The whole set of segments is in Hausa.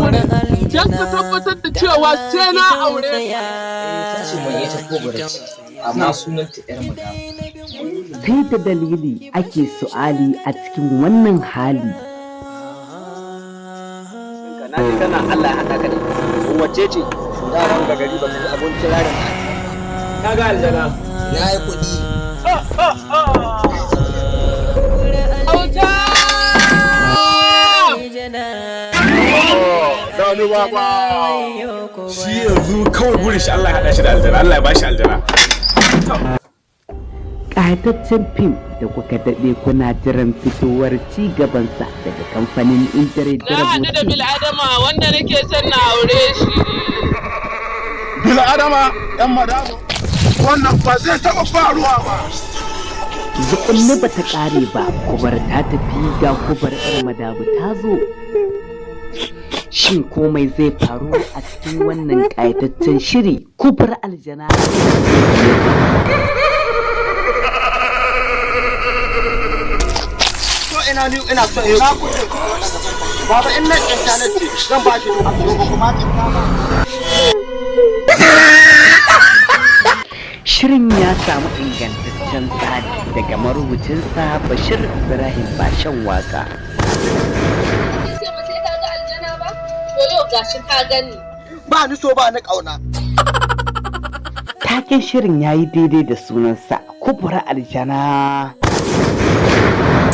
burin don ka tabbatar da cewa sai na aure ta. Ta ce mai ita ko ce, amma sunanta yar madama. Sai da dalili ake su'ali a cikin wannan hali. Na ji kana Allah ya haɗa ka da ita. Wacce ce? Yaran ga gari ba su ji abun kirarin Ka ga aljana. Na yi kuɗi. Auta! Gani baba. Shi yanzu kawai burin shi Allah ya haɗa shi da aljana, Allah ya bashi aljana. Ƙayataccen fim da kuka daɗe kuna jiran fitowar ci gabansa daga kamfanin Intanet. Na haɗu da bil'adama wanda nake son na aure shi. Bil'adama, yan madamu. Wannan ba zai taɓa faruwa ba. Zuƙulli ba ta ƙare ba, kubar ta tafi, ga kubar 'yar madabu ta zo. Shin komai zai faru a cikin wannan ƙayataccen shiri Kubar Aljana? So ina ni ina so ina kuɗi. Baba, in nan internet ce zan ba shi 10,000 kuma tsinta ba. Shirin ya samu ingantaccen tsari daga marubucinsa Bashir Ibrahim Bashan Waka. Sai ba sai ka ga aljana ba? To yau gashi ka gani. Ba ni so ba ni ƙauna. Taken shirin ya yi daidai da sunansa, Kubura Aljana.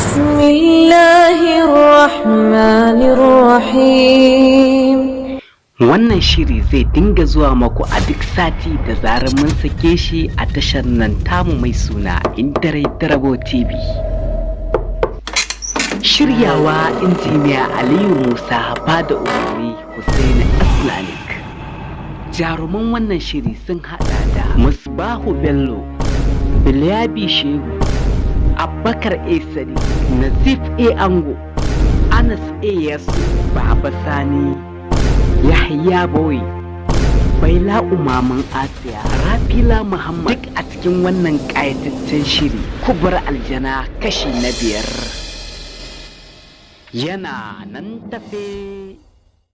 بسم الله الرحمن الرحيم. Wannan shiri zai dinga zuwa maku a duk sati da zarar mun sake shi a tashar nan tamu mai suna Intanet Darabo TV. Shiryawa Injiniya Aliyu Musa, bada umarni Hussein Aslanik. Jaruman wannan shiri sun hada da Musbahu Bello, Bilyabi Shehu, Abbakar A. Sadiq, Nazif A. Ango, Anas A. Yasu, Baba Sani, Yahya Boy, Baila Umaman Asiya, Rafila Muhammad, duk a cikin wannan ƙayataccen shiri Kubar Aljana kashi na 5. Yana nan tafe.